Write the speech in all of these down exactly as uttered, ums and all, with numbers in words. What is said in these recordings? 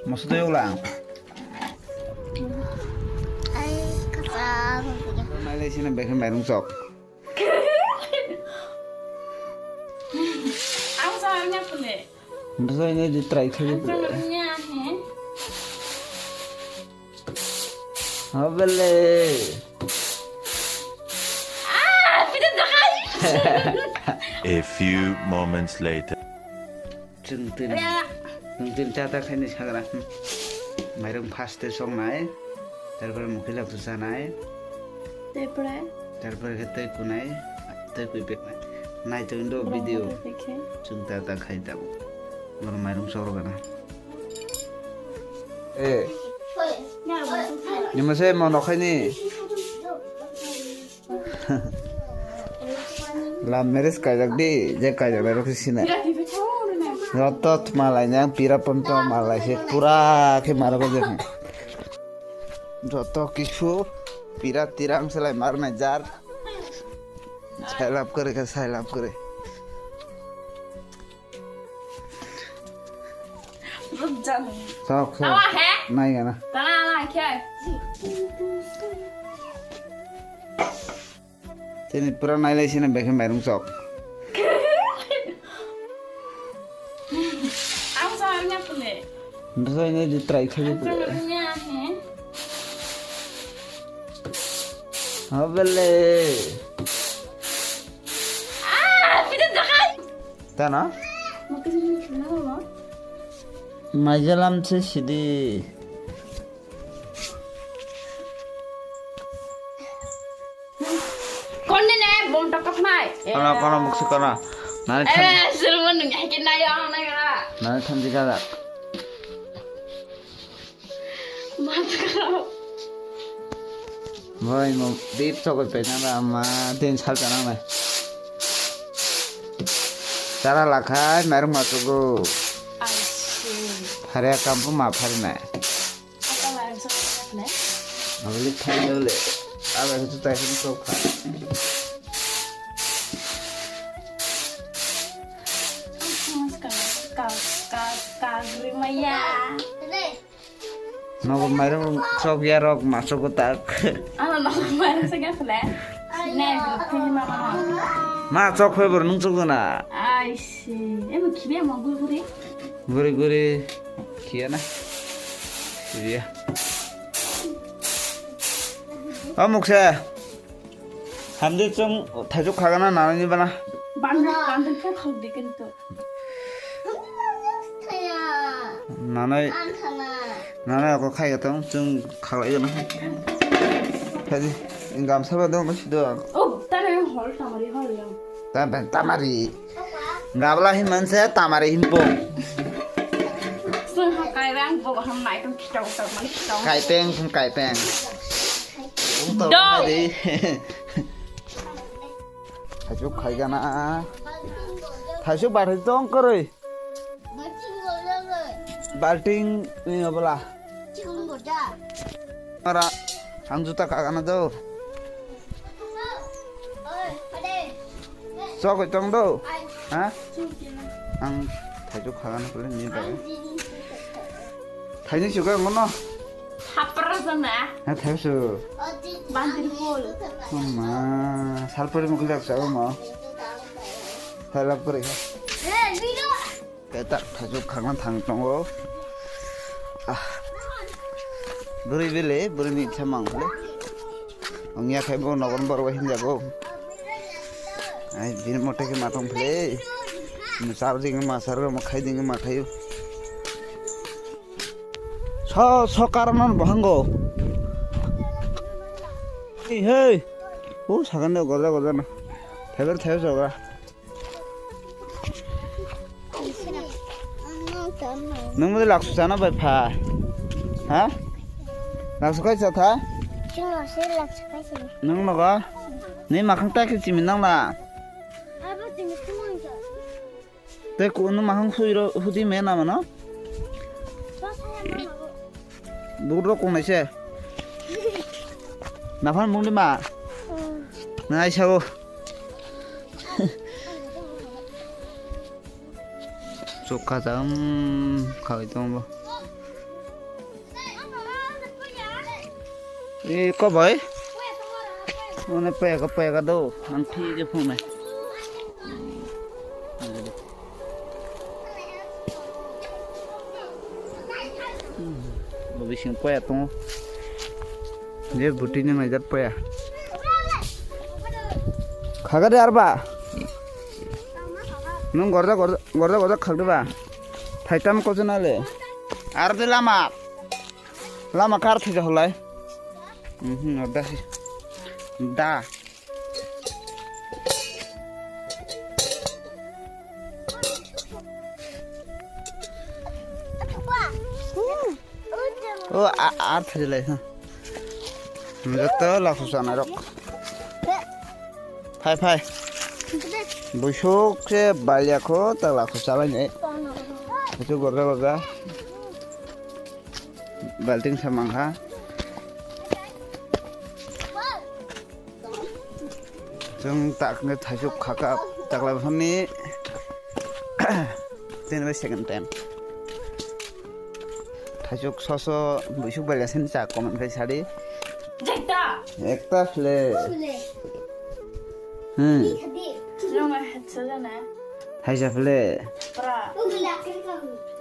Moso twi ula ang. Ai, kwcham. Nailai sini bekhe mairung chok. Ang sa nya pule. Bwsai nai di try khai di pule. Ang sa nya he. Habele. Ah, pide dakai. A few moments later. Chwng tin, chwng tin cha ta khaini sagra. Mairung first tei soknai, tarpore mukhi laktu chanai. Tarpore? Tarpore khe tei kunai, tei kui peknai. Nai tong do video. Chwng ta ta khai ta. Bono mairung sok rogana. Eh. Nima se mono khaini. Love marriage kaijak di, je kaijak nai rok sinai. Joto malai nang pira ponto malai se pura khe maro ko je. Joto kisu pira tirang selai mar nai jar. Sai love kore khe sai love kore. Sok sok. Nai gana. Tini pura nailai sini bekhe mairung sok. Ang sa arnya pule. Bwsai nai di try khai di pule. Ang sa arnya he. Habele. Ah, pide dakai. Tana? Maijalam se sidi. Konni ne bom tokok nai. Kono, kono, muksi kono. Nani tham- Eh, sulmo nung hai ke nai ang nai ga. Nani thamji kajak. Matkaro. Boy mo bip chokoi pena ba ma din sal tanang nai. Chara lakhai mairung ma chugo. I see. Phare kampu ma phari nai. Apa mairung sok ne? Abli phai dole. Aba itu tai sok kha. Ka, ka, ka, ka, grimaya. Nogo mairung chok ya rok ma chok tak. Ano nogo mairung sa gak le. Ne, gimana? Ma chok khe bor nung chok na. Ai si. Ebo khibe mo guri guri. Guri guri. Khiya na. Khiya. O mukse. Hamdi chwng thaichuk khagana nanani bana. Bandar, bandar khe khok di kintu. Nanai, nanai ako khai gatang chwng khalai gana. Phadi, gamsa ba dong basi do. Oh, tare hol tamari hol yang. Tam, tam, tamari. Gabla hin manse tamari hin po. Sung ha kai rang bo ham nai tong kitau tong mani kitau. Kaipeng, sung kaipeng. Sung tong mani. Thaichuk khai gana. Thaichuk bathai tong kwrwi. Balting ni obla. Ora ang juta ka gana do. Chok tong do. Ha? Ang thaichuk khagana pole ni da. Thaini suka ngono. Hapra sana. Ha thaisu. Bandir pol. Mama, salpari mukul dak sa mo. Thailap kore. Keta thaichuk khagna thang tongo. Ah. Bwrwi bele, bwrwi ni khe mang phale. Ongya khai bo nogon bor bo hinjago. Ai, bini mote khe matong phale. Mo sar ding ma sar, mo khai ding ma khayu. So, so karon non bohango. Hey, hey. O sagan de goja goja na. Theber theber joga. Nwng mode laksu chana bai pha? Ha? Laksu khai cha tha? Chwng se laksu khai se. Nwng nogo? Ni makhang ta khe chimi nang na? Abo chimi thumang cha. Te kunu makhang sui ro hudi me na mano? Sa sa ya ma. Bukur rok kung naise. Naphar mungdi ma. Nai sao. Chukha jam khawi tongbo. E ko bai. Mane pega pega do. Ang thi je phone nai. Bo bising paya tongo. Je buti ni mai jat paya. Khaga de arba. Nung gorda gorda gorda gorda khagde ba. Thaitam ko chana le. Ar de lama. Lama kar thija holai. Mhm, da. Da. O, a, a, thajilai, ha. Joto lakhuk chanai rok. Phai, phai. Buisuk se balia kho, ta lakhuk chalai nai. Itu gorja, gorja. Balting samang ha. Chwng tak nge thaisuk khaka, takla bwsani. Tini bai second time. Thaisuk soso buisuk bai lesson cha comment khai sadi. Jekta. Ekta fle. Fle. Hmm. Rong hai chajana. Hai sa fle. Pra.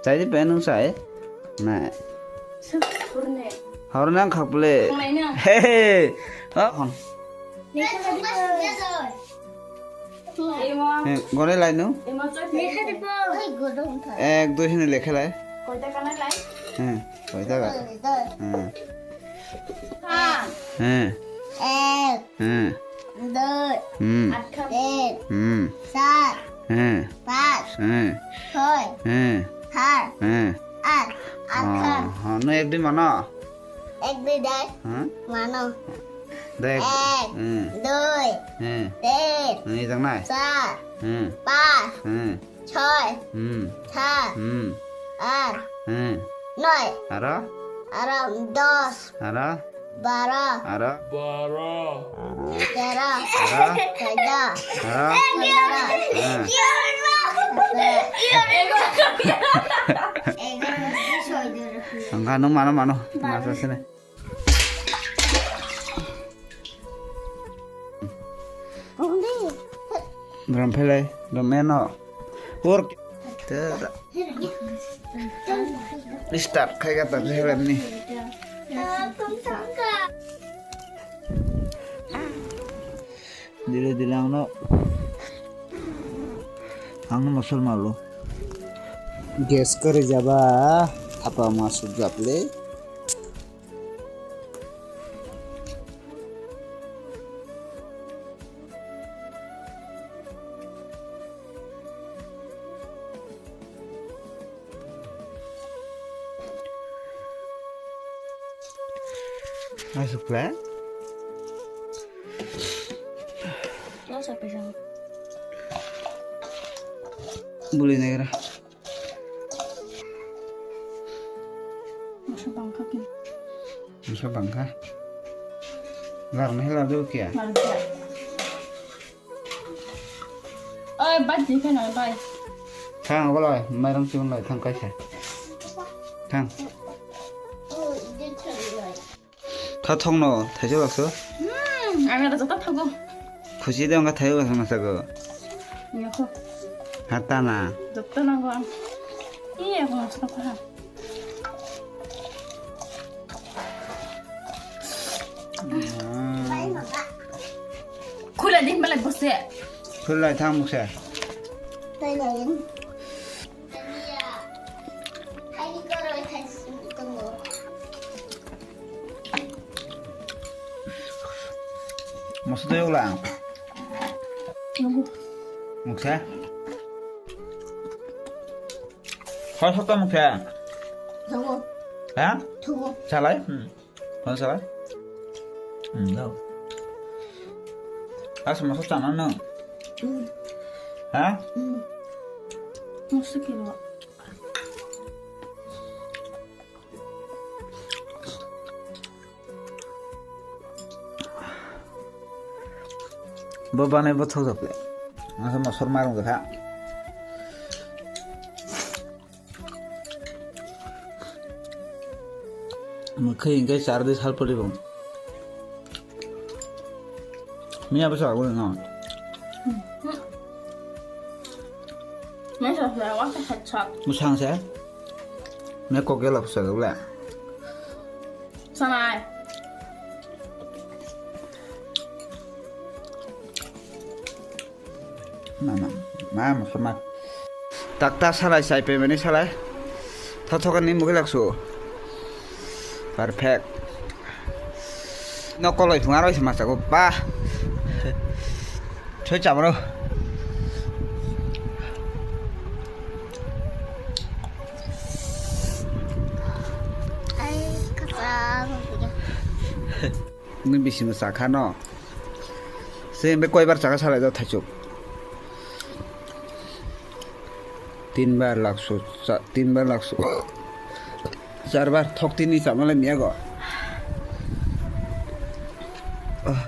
Chai di penung sai. Na. Suk kurne. Hor nang khak fle. Khanglai na. He he. Ha? Lekha di. Ema. He, gone lai nu? Ema chai. Lekha di po. Ek, dui hini lekha lai. Koita kanai lai? He, koita ka. He. Ha. He. Ek. He. Dui. Hmm. Atkha. Tin. Hmm. Sar. He. Panch. He. Choi. He. Sat. He. Aat. Atkha. Oh, no ek din mano? Ek din dai. Huh? Mano. Dai. Ek. Hmm. Dui. He. Tin. He, jang nai. Sar. He. Panch. He. Choi. Hmm. Sat. Hmm. Aat. He. Noi. Aro? Aro dos. Aro? Baro. Aro? Tero. Aro? Chauda. Aro? Pondro. He. Egaro. Egaro. Soi doro. Angka no mano mano. Masa sini. Ram phelai, ram meno. Work. Start khai ka tak helan ni. Dile dile ang no. Ang no mosol malo. Gas kari jaba, thapa masuk japle. Masuk lah. Lo siapa yang? Boleh nih kira. Masa bangka kin. Masa bangka. Lar nahi lar dulu kia. Lar kia. Oi, bat di kan oi, bai. Thang, apa lah? Mairang cium lah, thang kaisa. Thang. Tha thong no, thaisok lakso. Hmm, ang ada jota thago. Khusi de angka thaisok lakso na sago. Iya ko. Hata na. Jota na ko ang. Iya ko lakso ko ha. Khula din bala bose. Khula thang mukse. Masa to yokla. Mukse. Hoi sokta mukse. Ha? Chalai? Hmm. Hoi chalai? Hmm, no. Asa masa chana no. Ha? Masa kilo. Bo banai bo thok jokle. Masa mosor marung jakha. Mwkhwi hwnkhe char di sal pori bo. Miya bwsa bo no. Mesa sa wa sa sa. Musang se. Me kok gelak sa le. Sanai. Mama, mama, sama. Takta salai sai pemeni salai. Thothokan ni mugilak su. Perfect. No koloi phung aroi sama sago pa. Choi chamro. Ai, kasa. Nini bisingo chakha no. Se be koibar chakha salai do thaichuk. Tinbar lakso, cha-, tinbar lakso. Charbar thok tini chamalai miyago.